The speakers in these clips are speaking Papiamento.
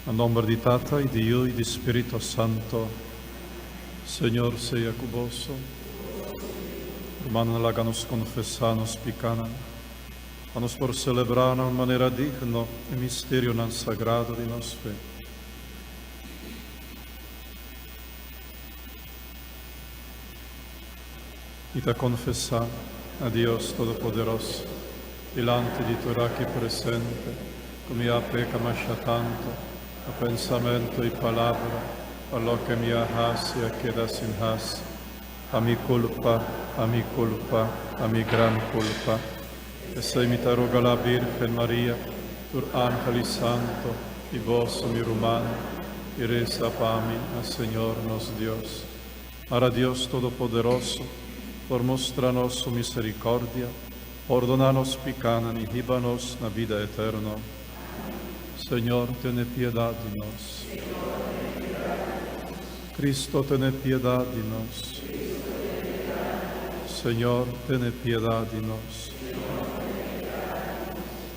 Na nomber di Tata y di Yu y di Spirito Santo. Señor sea cu boso. Hermanonan laga nos confesa nos picanan, pa nos por celebra na un manera digno e misterionan sagrado di nos fe. Mi ta confesa na Dios Todopoderoso, dilanti di tur aki presente, cu mi a peca masha tanto, na pensamento y palabra, pa loke mi a haci a keda sin haci, pa mi culpa, pa mi culpa, pa mi gran culpa. Esey mi ta roga la Birgen Maria, tur angel y santo, y boso, mi rumannan, y reza pa mi na Señor nos Dios. Ara Dios Todopoderoso por mustra nos su misericordia, pordona nos picanan y hiba nos na bida eterno. Señor, tene piedad di nos. Cristo, tene piedad di nos. Señor, tene piedad di nos.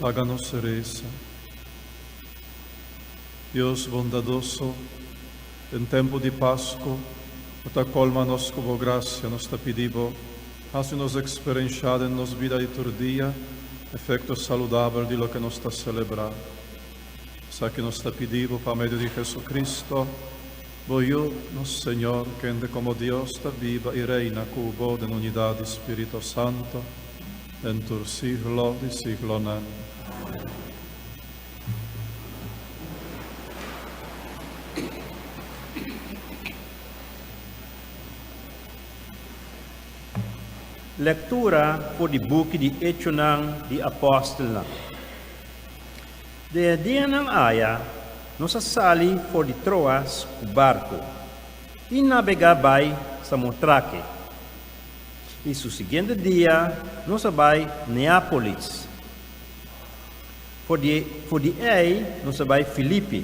Laga nos reza. Dios bondadoso, Den tempu di Pasku, Bo ta kolma nos ku Bo grasia. Nos ta pidi Bo, hasi nos eksperenshá den nos bida di tur dia efekto saludabel di loke nos ta selebrá. Esaki nos ta pidi Bo pa medio di Jesucristo, Bo Yu, nos Señor, kende komo Dios ta biba i reina ku Bo den unidat di Spirito Santo, den tur siglo di siglonan. Lektura for di buki di Echonan di Apòstelnan. Den e dianan aya nos a sali for di Troas ku barku i nabegá bai Samotrake, i su siguiente dia nos a bai Neápolis. For di for di ei nos a bai Filipi,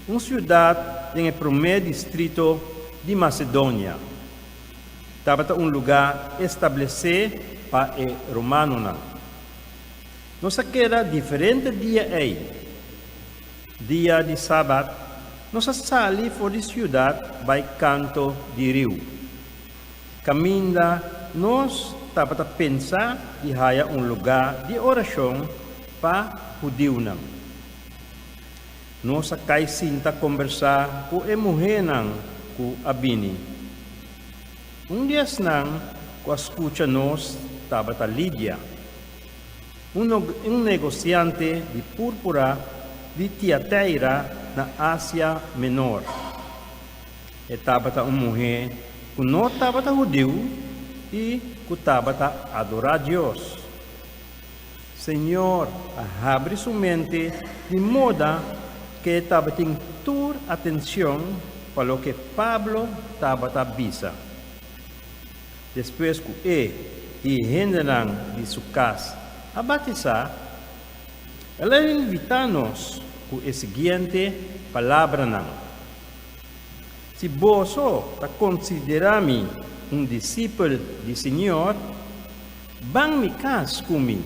un siudat den e promé distrito di Masedonia. Tabata un lugá establesé pa e romanonan. Nos a keda diferente dia ei. Dia di sabat nos a sali for di siudat bai kanto di riu, kaminda nos tabata pensa di haya un lugá di orashon pa hudiunan. Nos a kai sinta kombersá ku e muhénan ku a bini. Un di esnan ku a skucha nos tabata Lidia, un un negosiante di púrpura di Tiateira na Asia Menor. E tabata un muhé ku no tabata hudiu i ku tabata adorá Dios. Señor a habri su mente di moda ku e tabatin tur atenshon pa loke Pablo tabata bisa. Despues ku e i e hendenan di su kas a batisá, el a invitá nos ku e siguiente palabranan, Si boso ta konsiderá mi un disipel di Señor, ban mi kas ku mi.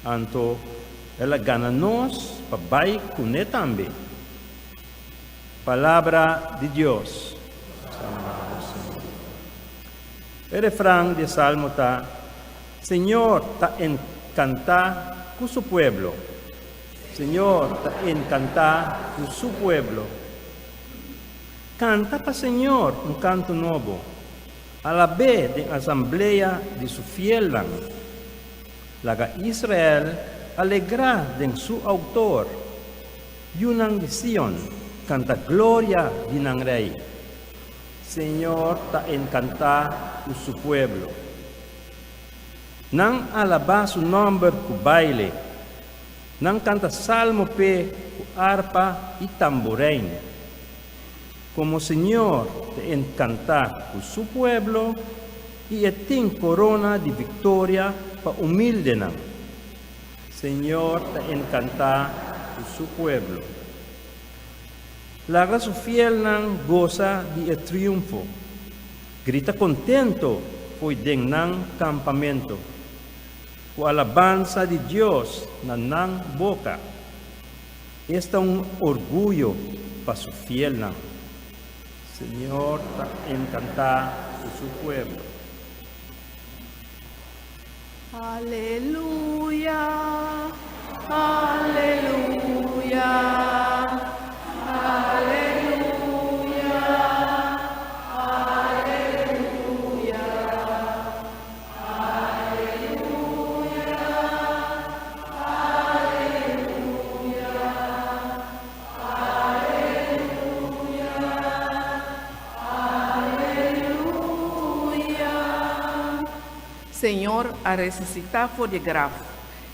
Anto el a gana nos pa bai kuné tambe. Palabra di Dios. E refran di e salmo ta, Señor ta enkantá ku su pueblo. Señor ta encantá cu su pueblo. Canta pa Señor un canto nobo, alab'é den asamblea di su fielnan. Laga Israel alegrá den su Autor, yunan di Sion canta gloria di nan Rey. Señor ta encantá cu su pueblo. Nan alabá su nòmber ku baile. Nan kanta salmo p'e ku arpa i tamburein. Komo Señor ta enkantá ku su pueblo i e tin korona di viktoria pa humildenan. Señor ta enkantá ku su pueblo. Laga su fielnan gosa di e triunfo. Grita contento fo'i den nan campamento, cu alabansa di Dios na nan boca. Esta un orguyo pa su fielnan! Señor ta encantá cu su pueblo. Aleluya, aleluya, aleluya, aleluya, aleluya, aleluya. Señor a resusitá for di e graf,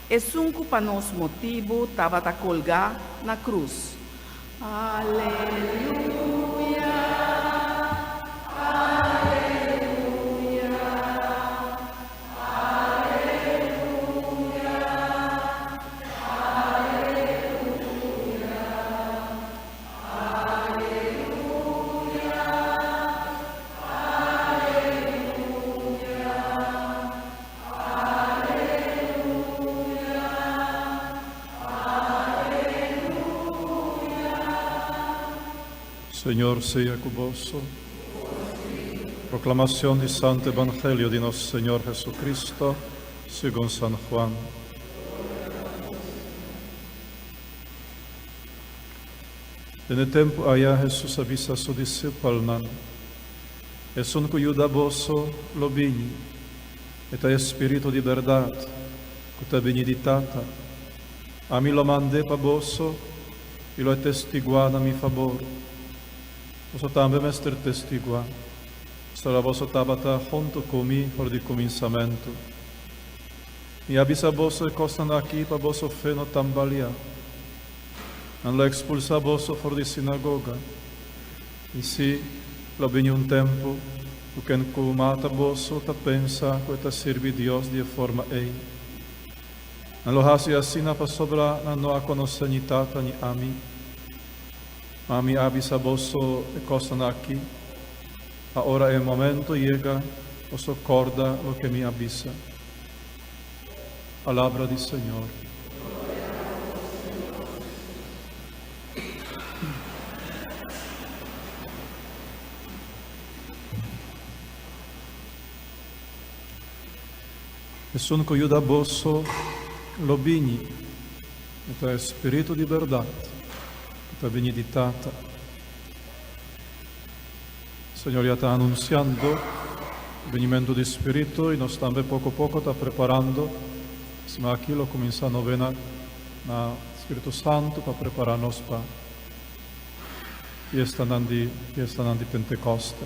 esun ku pa nos motibu tabata kolgá na krus. Aleluya, aleluya, aleluya, aleluya, aleluya, aleluya, aleluya, aleluya. Señor sea cu boso. Proclamación di Santo Evangelio di nos Señor Jesucristo, segun San Juan. Den e tempu aya Hesus a bisa su disipelnan, Esun ku yuda boso lo bini. E ta e spiritu di bèrdat ku ta bini di Tata. Ami lo mand'é pa boso i lo e testiguá na mi fabor. Boso tambe mester testiguá, pasobra boso tabata huntu ku mi for di kuminsamentu. Mi a bisa boso e kosnan akí pa boso fe no tambaliá. Nan lo ekspulsá boso for di sinagoga. I sí, lo bini un tempu ku ken ku mata boso ta pensa ku e ta sirbi Dios di e forma ei. Nan lo hasi asina pasobra nan no a konosé ni Tata ni ami. Ma mi a bisa boso e kosnan aki, pa ora e momento yega boso kòrda loke mi a bisa. Palabra di Señor. Esun ku yuda boso lo bini, e ta e Spiritu di bèrdat ku ta bini di Tata. Señor ya ta anunsiando e binimentu di Spiritu i nos tambe poko poko ta preparando. Sima aki lo kuminsá novena na Spiritu Santu pa prepará nos pa fiestanan di fiestanan di Pentekoste.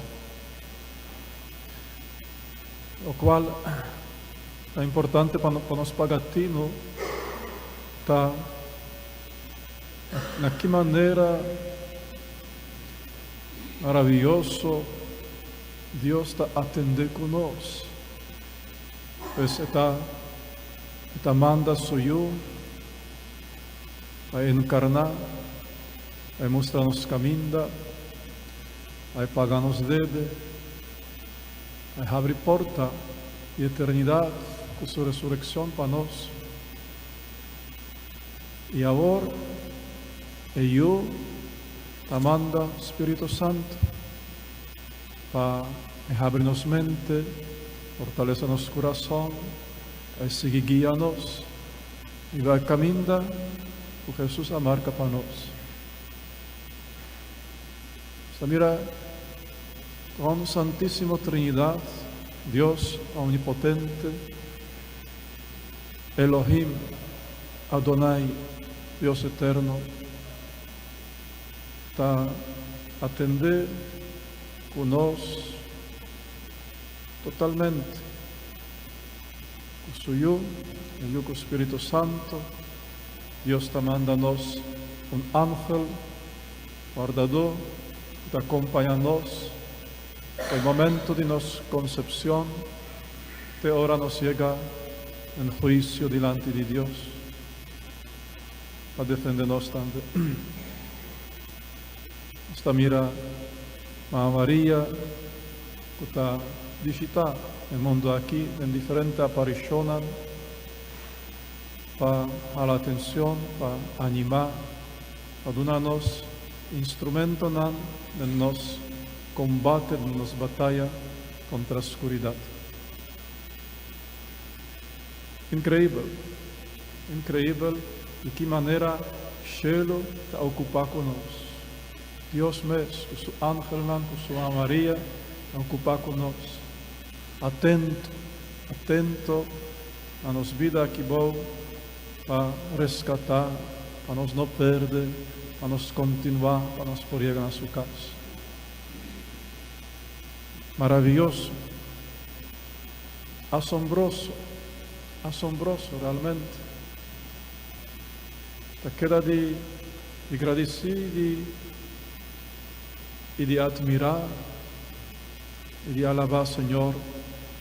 Lokual ta importante pa pa nos paga tinu ta na ki manera Maraviyoso Dios ta atende ku nos. Pues e ta e ta manda su Yu pa enkarná, pa e mustra nos kaminda, pa e paga nos debe, pa e habri porta di eternidat ku su resurekshon pa nos. I awor e Yu Ta manda Spiritu Santu pa e habri nos mente, fortalesa nos kurason, pa e sigui guia nos riba e kaminda ku Hesus a marka pa nos. Nos ta mira kon Santísimo Trinidat, Dios Omnipotente, Elohim, Adonai, Dios Eterno, Ta atendé ku nos totalmente, ku su Yu, e Yu ku Spiritu Santu. Dios ta manda nos un angel wardadó ku ta kompañá nos for momento di nos konsepshon te ora nos yega den huisio dilanti di Dios. Pa defende nos tambe. Nos ta mira Mama Maria ku ta bishita e mundu aki den diferente aparishonnan pa hala atencion, pa anima. Pa duna nos instrumentonan den nos kombate, den nos bataya kontra skuridat. Inkreibel, inkreibel di ki manera shelu ta okupá ku nos. Dios mes, ku su angelnan, ku su Mama Maria ta okupá ku nos. Atento, atento na nos bida aki bou pa reskatá, pa nos no perde, pa nos kontinuá, pa nos por yega na su kas. Maraviyoso, asombroso, asombroso realmente. Ta keda di di gradisí di i di atmirá i di alabá Señor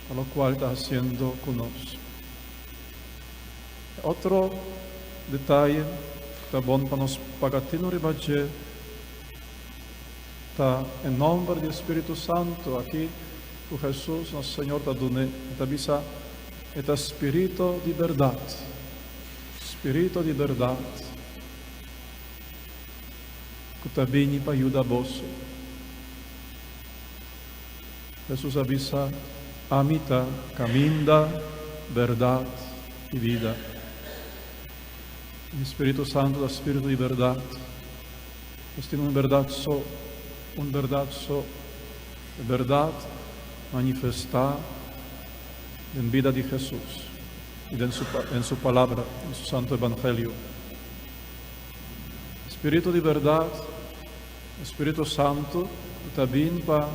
pa lokual e ta hasiendo ku nos. E otro detaye ku ta bon pa nos paga tinu riba dje ta e nòmber di e Spiritu Santu aki ku Hesus nos Señor ta dun'é. E ta bisa, E ta Spiritu di bèrdat, Spiritu di bèrdat ku ta bini pa yuda boso. Hesus a bisa, Ami ta kaminda, bèrdat i bida. E Spiritu Santu ta Spiritu di bèrdat. Nos tin un bèrdat so, un bèrdat so, e bèrdat manifestá den bida di Hesus i den su den su Palabra, den su Santu Evangelio. Spiritu di bèrdat, e Spiritu Santu ku ta bin pa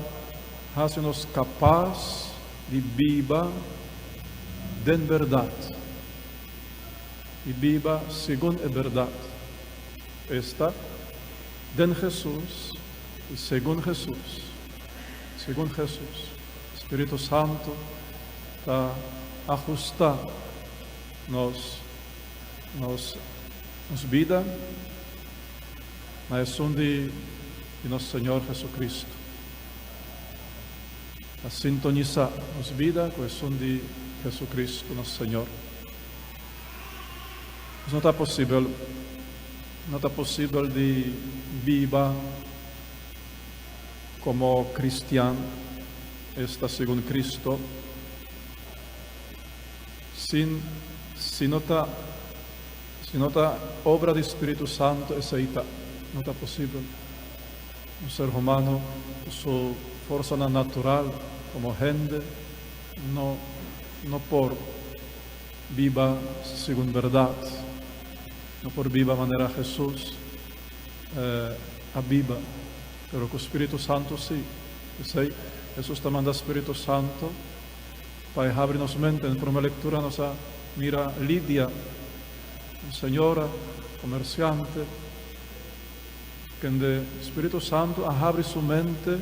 hasi nos kapas di biba den bèrdat i biba segun e bèrdat. Esta, den Hesus i segun Hesus. Segun Hesus. Spiritu Santu ta ahustá nos nos nos bida na esun di di nos Señor Jesucristo. Ta sintonisá nos bida ku esun di Jesucristo nos Señor. Nos no ta posibel, no ta posibel di biba komo kristian, esta segun Cristo, sin si no ta si no ta obra di Spiritu Santu esei ta no ta posibel. Un ser humano ku su forsanan natural komo hende no no por Biba segun bèrdat. No por biba manera Hesus a biba, pero ku Spiritu Santu sí. P'esei, Hesus ta manda Spiritu Santu pa e habri nos mente. Den promé lektura nos a mira Lidia, un señora komersiante, kende Spiritu Santu a habri su mente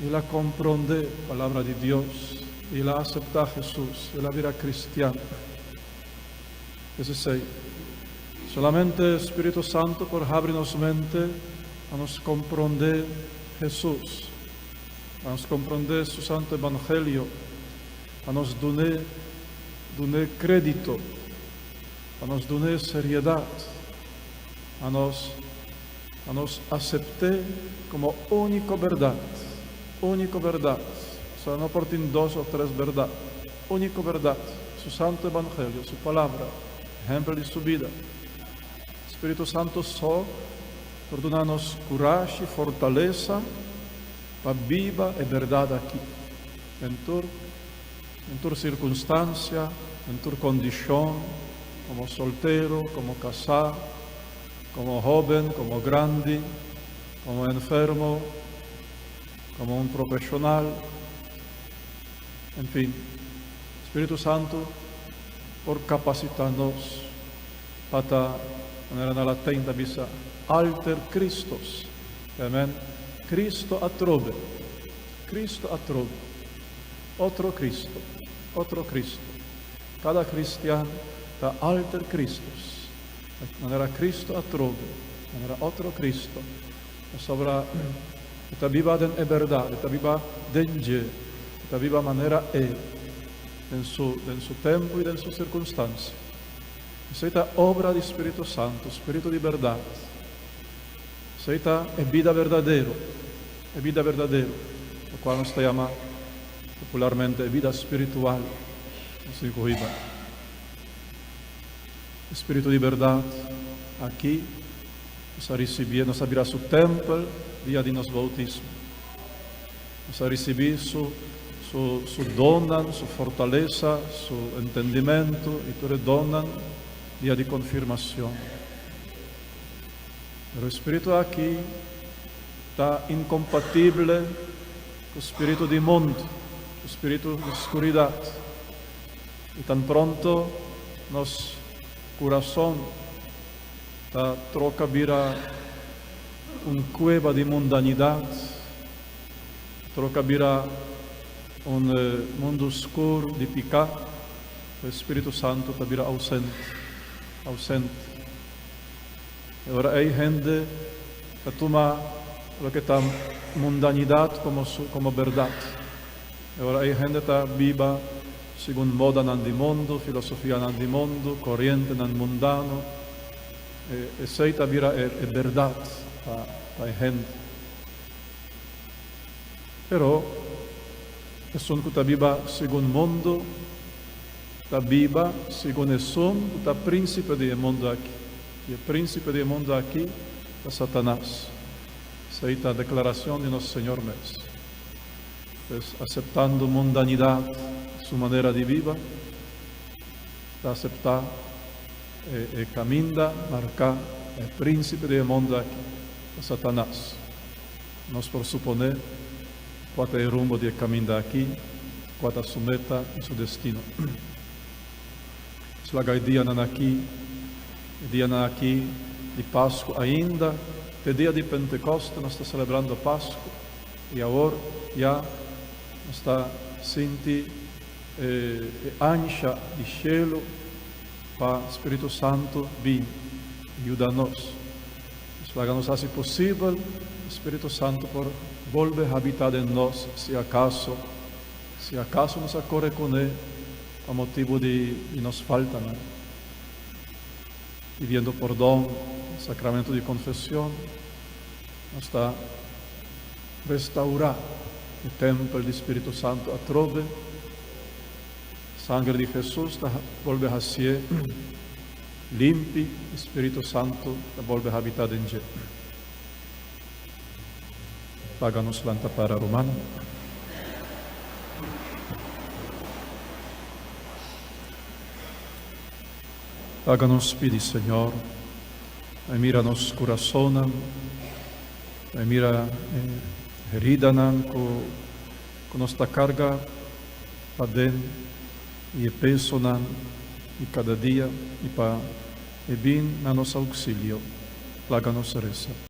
i el a komprondé Palabra di Dios i el a aseptá Hesus, el a bira kristian. Esei, solamente Spiritu Santu por habri nos mente pa nos komprondé Hesus, pa nos komprondé Su Santu Evangelio, pa nos dun'é dun'é krédito, pa nos dun'é seriedat, pa nos Pa nos asept'é komo úniko bèrdat, úniko bèrdat, osea no por tin dos òf tres bèrdat, úniko bèrdat, Su Santu Evangelio, Su Palabra, ehèmpel di Su bida. Spiritu Santu so por duna nos kurashi, fortalesa pa biba e bèrdat aki den tur den tur sirkunstansia, den tur kondishon, komo soltero, komo kasá, Como hoben, como grandi, como enfermo, como un profesional, en fin, Spiritu Santu por capacita nos pa ta, manera na latin ta bisa, alter Christos, amen, Cristo atrobe, Cristo atrobe, otro Cristo, otro Cristo. Cada cristian ta alter Christos. Manera Cristo atrobe, manera otro Cristo, pasobra e ta biba den e berdad, e ta biba den dje, e ta biba manera E, den su, den su tempo i den su circunstancia. Esei ta obra di Spiritu Santo, Spiritu di berdad. Esei ta e bida berdadero, e bida berdadero, lokual nos ta yama popularmente e bida spiritual. Nos tin ku hiba e Spiritu di bèrdat aki, nos a risibié, nos a bira su tèmpel dia di nos boutismo. Nos a risibí su su su donnan, su fortalesa, su entendimentu i tur e donnan dia di konfirmacion. Pero e spiritu aki ta incompatible cu spiritu di mundu, cu spiritu di scuridad. I tan pronto nos curason ta troca bira un cueba di mundanidad, troca bira un mundu scur di pica, e Spiritu Santo ta bira ausente, ausente. E ora ei hende ta tuma loke ta mundanidad como su como berdad. E ora ei hende ta biba segun modanan di mundu, filosofianan di mundu, corientenan mundano. E esei ta bira e e berdad pa pa e hende. Pero esun cu ta biba segun mundu ta biba segun esun cu ta principe di e mundu aki. I e principe di e mundu aki ta Satanas. Esei ta declaracion di nos Señor mes. Pues aceptando mundanidad, su manera di biba, ta acepta e e caminda marca pa e principe di e mundu aki, ta Satanas. Nos por suponé kua ta e rumbo di e kaminda akí, kua ta su meta i su destino. Nos laga e dianan akí, e dianan akí di Pasku ainda, te dia di Pentekòste nos ta selebrando Pasku i awor ya nos ta sinti e ansha di shelu pa Spiritu Santu bin yuda nos. Nos laga nos hasi posibel ku Spiritu Santu por bolbe habitá den nos si akaso, si akaso nos a kore kuné pa motibu di di nos faltanan. Pidiendo pordon den Sakramento di Konfesion, nos ta restaurá e tèmpel di Spiritu Santu atrobe. Sanger di Hesus ta bolbe hasié limpi i Spiritu Santu ta bolbe habitá den dje. Laga nos lanta para, rumannan. Laga nos pidi Señor pa e mira nos kurasonnan, pa e mira e heridanan ku nos ta karga paden i e pesonan di kada dia i pa e bin na nos auxilio. Laga nos resa.